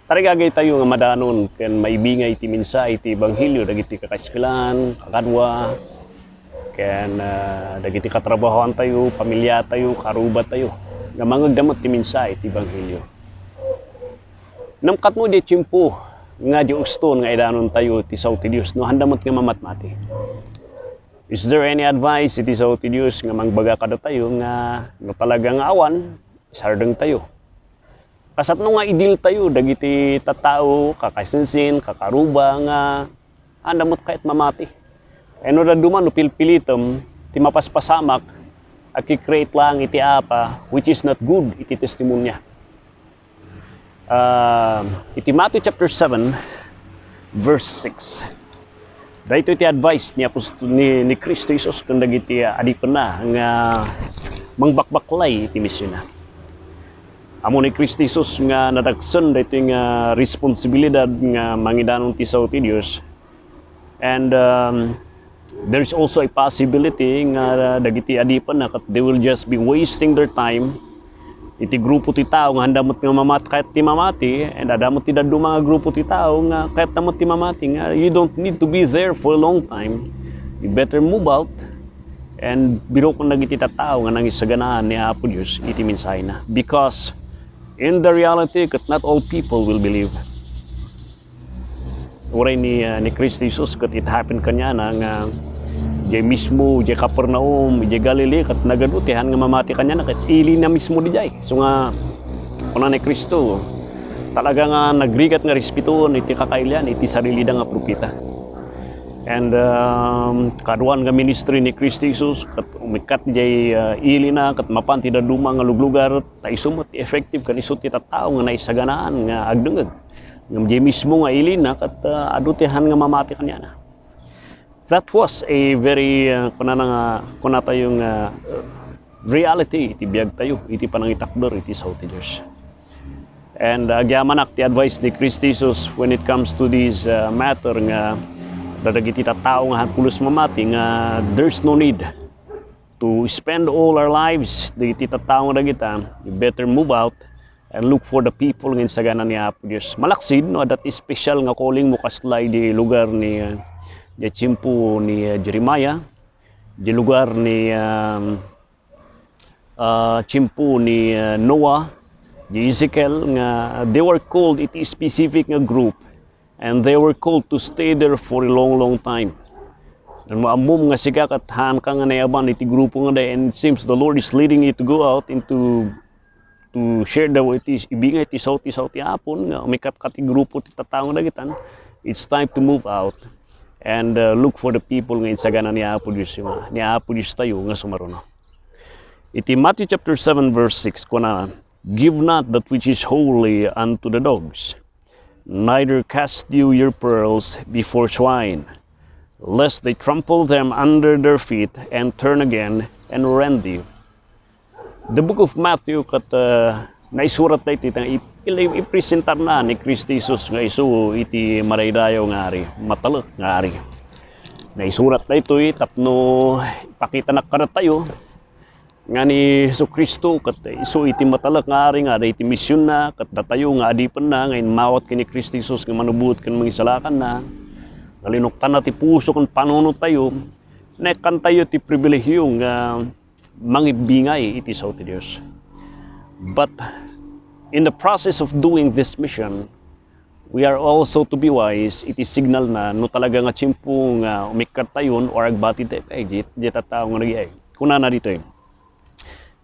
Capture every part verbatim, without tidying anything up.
Tarigagaytayo nga madanon ken maibingay ti mensahe ti ebanghelio dagiti kakaiskelan, kakadua, ken, ah, dagiti katrabahoantayo, pamiliatayo, karubatayo, nga mangegda met ti mensahe ti ebanghelio. Ngem katno diay tiempo nga diay uston nga idanontayo ti sao ti Dios no haanda met nga mamatmati? Is there any advice iti sao ti Dios nga mangbaga kadatayo nga no talaga nga awan, isardengtayo? Kasatno nga idiltayo dagiti tattao, kakaisinsin, kakaruba nga haanda met kayat mamati. Wenno dadduma no pilpilitem ti mapaspasamak, aki-create laeng iti apa which is not good iti testimonia. Ah, iti Matthew chapter seven, verse six. Daytoy ti advice ni apostol ni, ni Cristo Jesus ken dagiti adipenna nga mangbakbaklay iti misionna. Ammo ni Cristo Jesus nga nadaksen daytoy nga responsibilidad nga mangidanon ti sao ti Dios. And, um, there's also a possibility nga dagiti adipenna ket they will just be wasting their time iti grupo ti tao nga haanda met nga mamat-, kayat ti mamati, and adda met ti dadduma nga grupo ti tao nga kayatna met ti mamati, nga you don't need to be there for a long time. You better move out and birokon dagiti tattao nga nangisaganaan ni Apo Dios iti mensahena. Because in the reality, ket not all people will believe. Uray ni, ah, ni Cristo Jesus ket it happened kaniana nga diay mismo, diay Capernaum, diay Galilee, ket nagadu ti han nga mamati kaniana, ket ilina mismo diay. So nga, kuna ni Cristo, talaga nga nagrigat nga respetoen iti kakailian iti sarilida nga propeta. And, um, kaduan nga ministry ni Cristo Jesus, ket umikkat diay, ah, ilina, ket mapan ti dadduma nga luglugar, ta isu met ti effective ken isu ti tattao nga naisaganaan nga agdengngeg. Ngem diay mismo nga ilina ket, ah, adu ti han nga mamati kaniana. That was a very, ah, kunana nga, kunatayo nga, ah, reality iti biagtayo iti panangitakder iti sao ti Dios. And, ah, agyamanak ti advice ni Cristo Jesus when it comes to this, ah, matter nga dagiti tattao nga han pulos mamati nga there's no need to spend all our lives dagiti tattao nga dagita, you better move out and look for the people nga insagana ni Apo Dios. Malaksid no adda ti special nga calling mo kasla idi lugar ni, uh, di tiempo ni, uh, Jeremiah, di lugar ni, um, uh, tiempo ni, uh, Noah, di Ezekiel, nga they were called iti specific nga group. And they were called to stay there for a long, long time. Ngem ammom nga sika ket haanka nga naiyaban iti grupo nga day, and it seems the Lord is leading you to go out and to, to share the word, iti, ibingay ti sao, ti sao ti Apo nga umikkat ka ti grupo ti tattao nga dagitan, it's time to move out and, uh, look for the people nga insagana ni Apo Dios, ni Apo Dios tayo nga sumaruno. Iti Matthew chapter seven, verse six, kuna, "Give not that which is holy unto the dogs, neither cast you your pearls before swine, lest they trample them under their feet and turn again and rend you." The book of Matthew ket, uh, naisurat daytoy ta ip-, il-, ipresentarna ni Cristo Jesus nga isu iti madaydayaw nga ari, matalek nga ari. Naisurat daytoy tapno ipakitanak kadatayo nga ni Jesu-Cristo ket isu iti matalek nga ari nga adda iti misionna, ket datayo nga adipenna nga immawat ken ni Cristo Jesus nga manubot ken mangisalakanna, nga linuktanna ti puso ken panunottayo, naikkantayo ti pribilehiyo nga mangibbingay iti sao ti Dios. But in the process of doing this mission, we are also to be wise iti signalna no talaga nga tiempo nga umikkattayon or agbatidtayo iti, iti tattao nga nagyay. Kunana ditoy,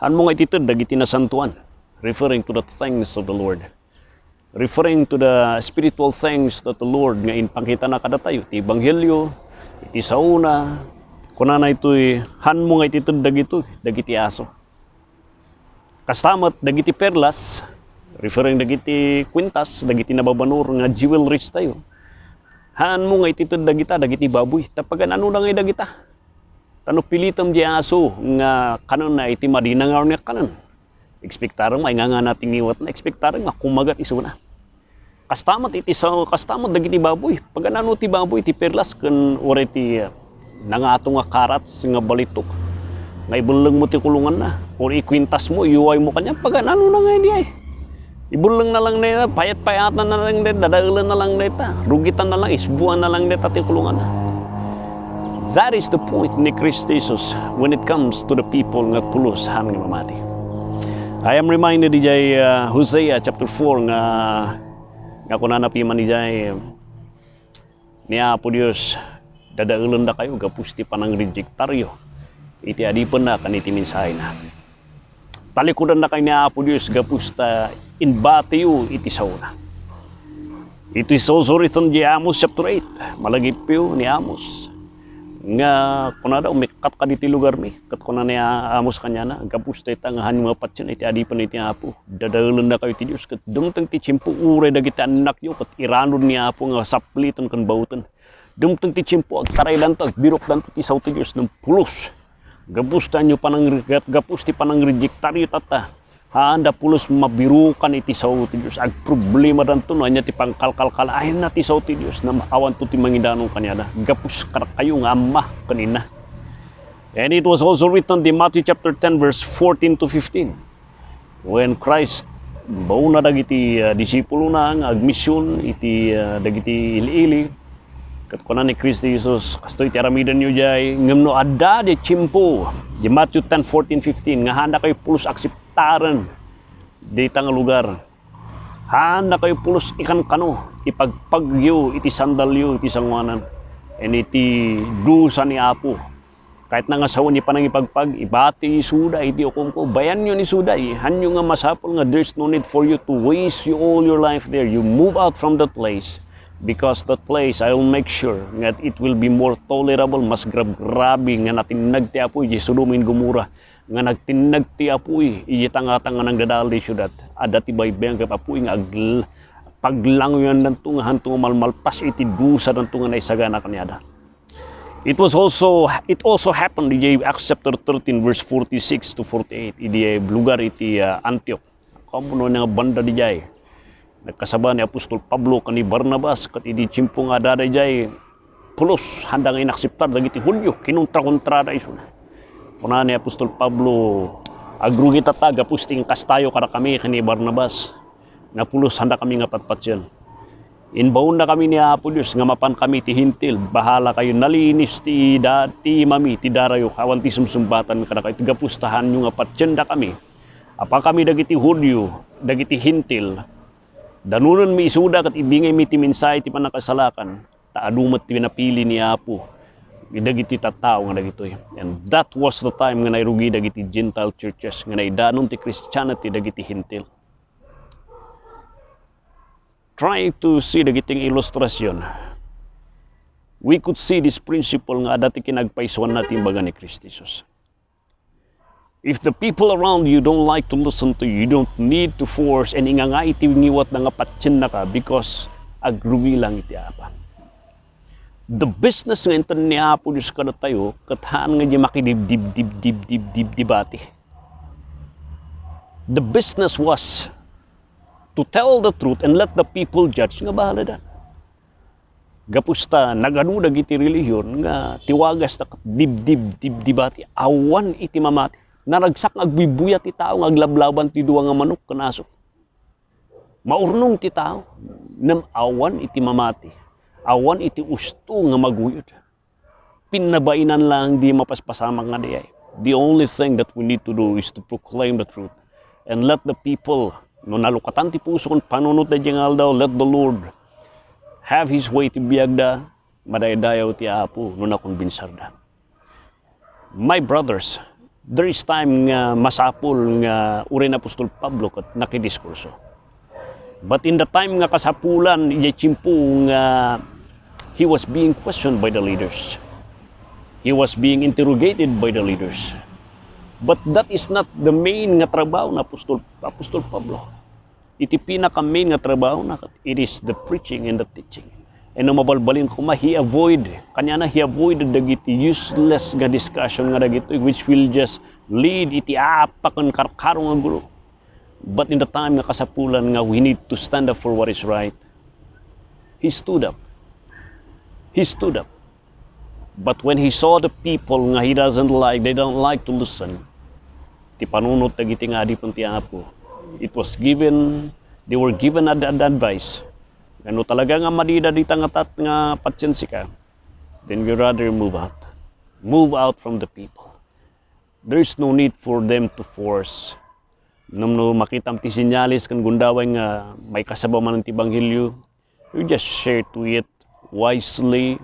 "Hanmo nga itited dagiti nasantoan," referring to the things of the Lord. Referring to the spiritual things that the Lord nga impakitana kadatayo, ti ebanghelio, iti saona, kunana itoy, "Hanmo nga itited dagitoy, dagiti aso." Kasta met dagiti perlas, referring dagiti kwintas, dagiti nababanor nga jewelries tayo. Hanmo nga itited dagita, dagiti baboy, ta pagan-ano na ngay dagita? Ta no pilitem di aso nga kanenna iti madina nga awan nga kanen, ekspektarem nga ingangana ti ngiwatna, ekspektarem nga kumagat isuna. Kasta met iti sa-, kasta met dagiti baboy. Pagan-ano ti baboy, ti perlas, ken uray ti, uh, nangato nga karats nga balitok nga ibellengmo ti kulonganna, or ikwintasmo, iyuwaymo kanian, pagan-ano na nga idi ay? Ibullengna lang dayta, payat-payatan na lang dayta, dadaelenna lang dayta, rugitanna lang, isbuanna lang dayta ti kulonganna. That is the point ni Cristo Jesus when it comes to the people nga pulos haan nga mamati. I am reminded idiay, uh, Hosea chapter four nga, nga kunana piman idiay, ni Apo Dios, dadaelendakayo gapu ti panangrijektaryo iti adipenna ken iti mensahena. Talikudannakayo ni Apo Dios gapu ta imbatiyo iti saona. It is also written di Amos chapter eight, malagipyo ni Amos, nga kunada, "Umikkat ka diti lugarmi." Ket kuna ni Amos kaniana, "Gapu dayta nga haan nga patien iti adipen iti Apo. Dadaelendakayo ti Dios, ket dumteng ti tiempo uray dagiti annakyo ket iranod ni Apo nga sapliten ken bauten. Dumteng ti tiempo, agtaraydanto, agbirokdanto ti sao ti Dios ngem pulos. Gapu ti panangri-, gapu ti panangrijektaryo tatta. Haanda pulos mabirukan iti sao ti Dios. Agproblemadanto no ania ti pangkalkalkalaenna ti sao ti Dios. Ngem awanto ti mangidanon kaniada. Gapu kadakayo nga Ama ken Ina." And it was also written in Matthew chapter ten, verse fourteen to fifteen. When Christ, imbawna dagiti, ah, disipulona nga agmision iti, ah, dagiti ili-ili, ket kuna ni Cristo Jesus, "Kastoy ti aramidenyo diay, ngem no adda di tiempo," di Matthew ten fourteen fifteen, "nga haandakayo pulos akseptaren dita nga lugar, haandakayo pulos ikankano, ipagpagyo iti sandalyo iti sangoanan, ken iti dusa ni Apo." Kayatna nga sawen ti panangipagpag, ibati isuda iti ukomko. Bayanyo ni Juda, eh. Hanyo nga masapul nga there's no need for you to waste you all your life there. You move out from that place because that place, I will make sure nga it will be more tolerable, mas gragrabe nga natinnag ti Apo iti Sodom and Gomorrah, nga nagtinnag ti Apo iti tangata nga nangdadael ti siudad. Adda ti baybay nga Apo nga agl-, paglanguyandanto nga hanto nga malmalpas iti dusadanto nga naisagana kaniada. It was also, it also happened, idiay Acts chapter thirteen, verse forty-six to forty-eight, idiay lugar iti, ah, Antioch. Kaammoyo nga banda idiay, nagkasaba ni apostol Pablo ken ni Barnabas, ket idi tiempo nga adda idiay pulos, haanda nga inakseptar dagiti Judio, kinontrakontrada isuna. Kuna ni apostol Pablo, "Agrugi tatta gapu ti inkastayo kadakami ken ni Barnabas, nga pulos haandakami nga patpatien. Imbawonnakami ni Apo Dios nga mapankami ti Hentil. Bahalakayo, nalinis ti da-, ti imami, ti darayo, awan ti sumsumbatan kadakayo, gapu ta haanyo nga patiendakami. Apankami dagiti Judio, dagiti Hentil. Danonenmi isuda ket ibingaymi ti mensahe ti pannakasalakan, ta adu met ti napili ni Apo dagiti tattao nga dagitoy." And that was the time nga nairugi dagiti Gentile churches, nga naidanon ti Christianity dagiti Hentil. Try to see dagiti ilustrasyon. We could see this principle nga adda ti kinagpaysuanna ti imbaga ni Cristo Jesus. If the people around you don't like to listen to you, you don't need to force and inganga iti ngiwatda nga patiennaka because agrugi lang iti apan. The business nga inted ni Apo Dios kadatayo, ket haan nga di makidibdibdibdibdibdibati. The business was to tell the truth and let the people judge nga bahalada. Gapu ta nagadu dagiti relihion nga ti wagas ta dibdib, dibdibati, awan iti mamati. Naragsak nga agbuybuyat ti tao nga aglablaban ti dua nga manok ken aso. Maurnong ti tao, ngem awan iti mamati, awan iti usto nga maguyod. Pinnabainan lang di mapaspasamak nga dayay. The only thing that we need to do is to proclaim the truth and let the people, no nalukatan ti puso ken panunot daydiay nga aldaw, let the Lord have His way ti biagda, madaydayaw ti Apo no nakombinsarda. My brothers, there is time nga masapul nga uray ni Apostol Pablo ket nakidiskurso. But in the time nga kasapulan, idiay tiempo nga he was being questioned by the leaders. He was being interrogated by the leaders. But that is not the main nga trabaho ni Apostol, Apostol Pablo. Iti pinaka-main nga trabahona, it is the preaching and the teaching. And no mabalbalin koma, he avoid, kaniana he avoided dagiti useless nga discussion nga dagitoy, which will just lead iti apak ken karkaro nga gulo. But in the time nga kasapulan nga we need to stand up for what is right, he stood up. He stood up. But when he saw the people nga he doesn't like, they don't like to listen, ti panunot dagiti nga adipen ti Apo, it was given They were given ad-, ad-, advice. Nga no talaga nga madida dita nga tat-, nga patsien sika, then you rather move out. Move out from the people. There's no need for them to force. Ngem no makitam ti senyales ken gundaway nga maikasaba manen ti ebanghelio, you just share to it wisely.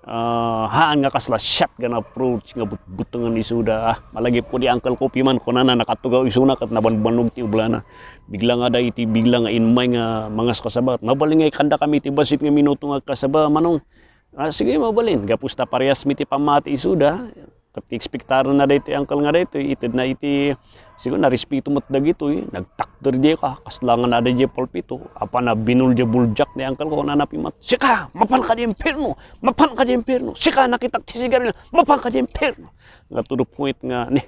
Ah, haan nga kasla shotgun approach nga butbutengen isuda. Ah, malagipko ti uncle ko, piman kunana, nakatugaw isuna ket nabanbannog ti oblana. Bigla nga da iti bigla nga immay nga mangaskasaba. Mabalin nga ikandakami iti bassit nga minuto nga agkasaba, Manong. Ah, sige, mabalin. Gapu ta parehas mi ti pammati isuda. Ket ti ekspektaran na daytoy uncle nga daytoy, itedna iti, siguro narespeto met dagitoy, nagtakder diay ka, kasla nga nada diay pulpito, apan nabinul diay buldiak ni uncle ko, kunana piman, "Sika, mapan ka diay impierno! Mapan ka diay impierno! Sika, nakitak ti sigarilyo, mapan ka diay impierno!" Nga to the point nga, ni,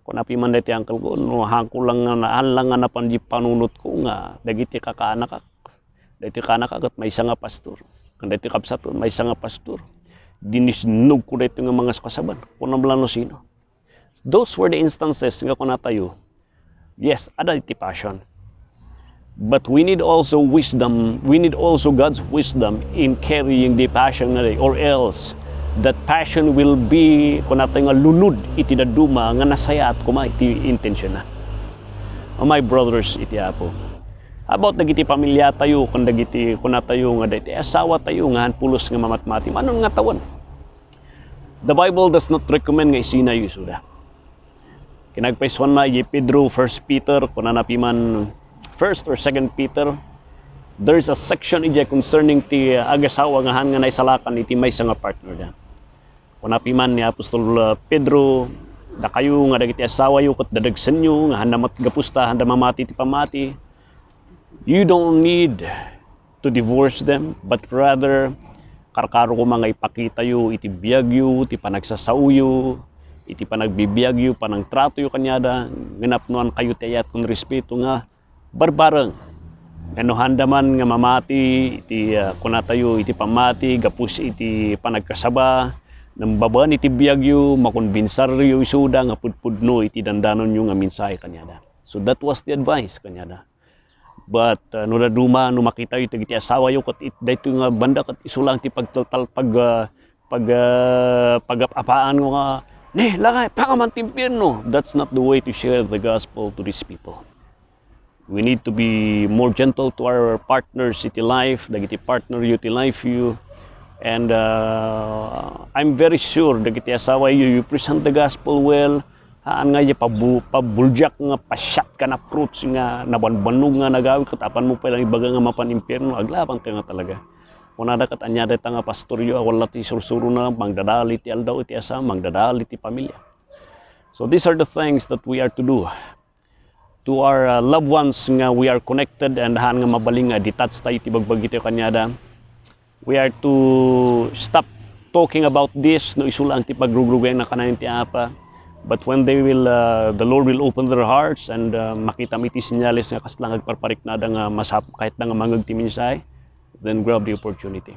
kuna piman daytoy uncle ko, no, haanko lang nga, haan lang nga napan diay panunotko nga, dagiti kakaanakak, daytoy kaanakak ket maysa nga pastor. Ken daytoy kabsatko, maysa nga pastor. Dinisnogko daytoy nga mangaskasaba. Kunam la no sino. Those were the instances nga kunatayo, yes, adda iti passion. But we need also wisdom, we need also God's wisdom in carrying the passion nga day, or else that passion will be, kunatayo nga lunod iti dadduma nga nasayaat koma iti intensionna. Oh, my brothers iti Apo, about dagiti pamiliatayo ken dagiti kunatayo nga dagiti asawatayo nga haan pulos nga mamatmati, manon nga tawen? The Bible does not recommend nga isinayo isuda. Kinagpaisuanna idiay Pedro, First Peter, kunana piman First or Second Peter, there is a section idiay concerning ti agasawa nga haan nga naisalakan iti maysa nga partner da. Kuna piman ni Apostol, uh, Pedro, dakayo nga dagiti asawayo ket dadagsenyo nga handa met gapusta, handa mamati ti pammati. You don't need to divorce them, but rather, karkaro koma nga ipakitayo iti biagyo, iti panagsasaoyo, iti panagbibiagyo, panangtratoyo kaniada, nga napnoankayo ti ayat ken respeto nga barbareng. Nga no handa man nga mamati iti, ah, kunatayo iti pammati gapu iti panagkasaba, ngem babaen iti biagyo, makonbinsaryo isuda nga pudpudno iti dandanonyo nga mensahe kaniada. So that was the advice kaniada. But, ah, no dadduma, no makitayo dagiti asawayo ket it-, daytoy nga banda ket isu lang ti pagtaltal-, pag, ah, pag, ah, pagap-apaan nga, "Ne, lakay, pangaman ti impierno." That's not the way to share the gospel to these people. We need to be more gentle to our partners iti life, dagiti partneryo iti lifeyo. And, uh, I'm very sure dagiti asawayo, you present the gospel well, haan nga idiay pabu-, pabuldiak nga pa-shotgun approach nga nabanbannog nga nagawi ket apanmo pay lang ibaga nga mapan impierno, aglabanka nga talaga. Kunada ket ania dayta nga pastoryo, awan la ti sursurona, mangdadali ti aldaw iti asawa, mangdadali ti pamilya. So these are the things that we are to do to our, uh, loved ones nga we are connected and haan nga mabalin nga detach tayo iti bagbagi tayo kaniada. We are to stop talking about this no isu lang ti pagrugrugayna kanayon ti Apa. But when they will, uh, the Lord will open their hearts and, uh, makita mi ti senyales nga kasla nga agparpariknada nga masap-, kayatda nga mangngeg ti mensahe, then grab the opportunity.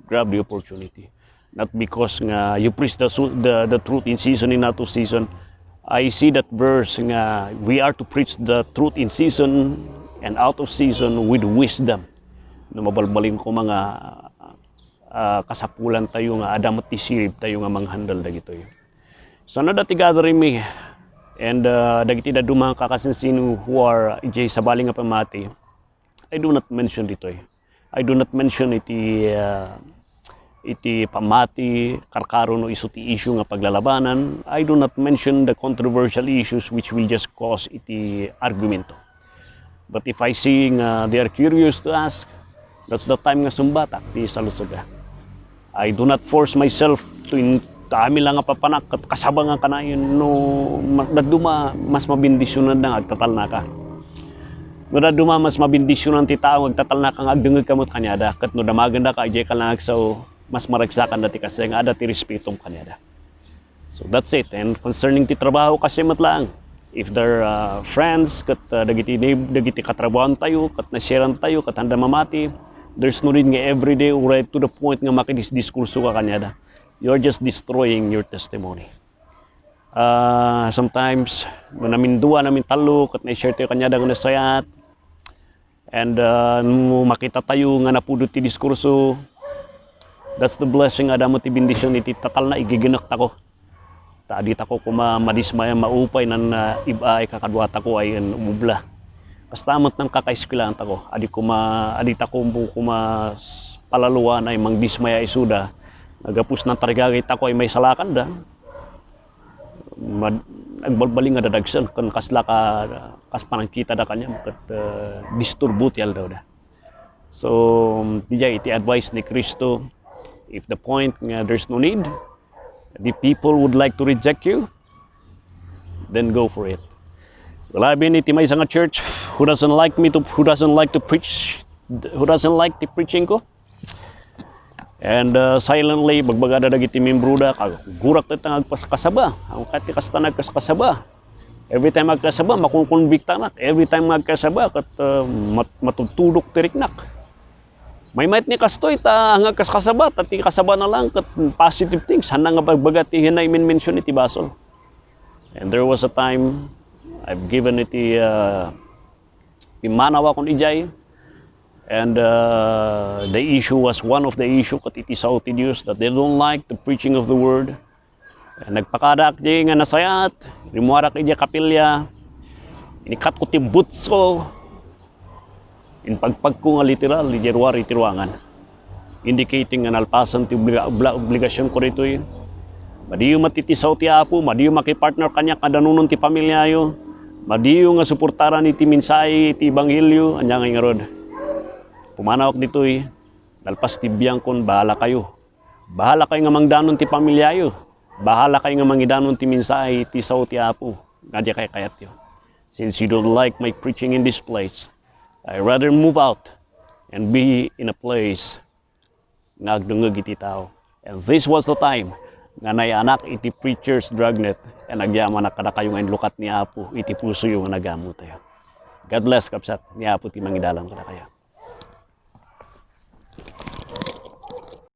Grab the opportunity. Not because nga you preach the su-, the, the truth in season and out of season. I see that verse nga we are to preach the truth in season and out of season with wisdom. No mabalbalin ko mga, ah, kasapulan tayo nga adda met ti sirib tayo nga manghandle dagitoy. So, no, dati gathering mi, and, ah, dagiti dadduma nga kakasinsin who are idiay sabali nga pamati, I do not mention ditoy. I do not mention iti, ah, iti pamati, karkaro no isu ti issue nga paglalabanan. I do not mention the controversial issues which will just cause iti argumento. But if I see nga they are curious to ask, that's the time nga sumbatak ti saludsodda. I do not force myself to in-, ta amin lang nga papanak ket kasaba nga kanayon no ma-, dadduma mas mabendisionan nga agtatalnaka. No dadduma mas mabendisionan ti tao nga agtatalnaka nga agdengngegka met kaniada, ket no damagenda ka, idiay ka lang agsao, mas maragsakan da ti kasay nga adda ti respetom kaniada. So that's it. And concerning ti trabaho, kasi met laeng. If there are friends, ket, uh, dagiti neigh-, dagiti katrabahoan tayo, ket nasyaran tayo, ket handa mamati, there's no need nga everyday uray to the point nga makidisdiskurso ka kaniada. You're just destroying your testimony. Uh, sometimes, no namindua, namintallo, ket na-share tayo kaniada nga nasayaat, And, uh, no makita tayo nga napudot ti diskurso, that's the blessing, adda met ti bendision iti tatalna, igiginek tako. Ta adi tako kuma madismaya, maupay nan, uh, iba ay kakadua tako ay en umubla. Kasta met nan kakaeskuelaan tako, adi kuma, adi tako kuma s-, palaluan ay mangdismaya isuda. Nagapus nan tarigagay tako ay maisalakanda. Mad-, agbalbali nga dadagsen ken kasla ka, kas panangkita da kaniam ket, uh, disturbo ti aldaw da. So, um, diay iti advice ni Cristo, if the point nga there's no need, the people would like to reject you, then go for it. Well, I've been iti maysa nga church who doesn't like me to, who doesn't like to preach, who doesn't like the preaching ko. And, uh, silently, bagbagada dagiti membro da, kagurak tayo nga agkaskasaba. Ang kati kasta nagkaskasaba. Every time agkasaba, makunkonbiktanak. Every time agkasaba, kat, uh, mat-, matutudok ti riknak. Maymayat ni kastoy, ta nga agkaskasaba, ta ti kasaba na lang, kat positive things. Hana nga bagbaga ti hinay mention iti basol. And there was a time, I've given iti, uh, pimmanawakon idiay. And, uh, the issue was one of the issue kat iti sao ti Dios that they don't like the preaching of the word. And nagpakadaak di nga nasayaat, rimmuarak idiay kapilya, inikatko ti butsko, impagpagko nga literal, idiay ruar iti ruangan. Indicating nga nalpasan ti obli-, obla-, obligasion ko ditoy. Madiyo met iti sao ti Apo, madiyo makipartner kaniak nga danunon ti pamiliayo. Madiyo nga suportaran iti mensahe iti ebanghelio, ania ngay ngarud. Pumanawak ditoy, nalpas ti biangkon, bahala kayo. Bahala kayo nga mangdanon ti pamiliayo. Bahala kayo nga mangidanon ti mensahe iti sao ti Apo nga diay kaykayatyo. Since you don't like my preaching in this place, I rather move out and be in a place nga agdengngeg iti tao. And this was the time nga nayanak iti preacher's dragnet and agyamanak kadakayo nga inlukat ni Apo iti pusoyo nga nagaammotayo. God bless, kabsat, ni Apo ti mangidalan kadakayo.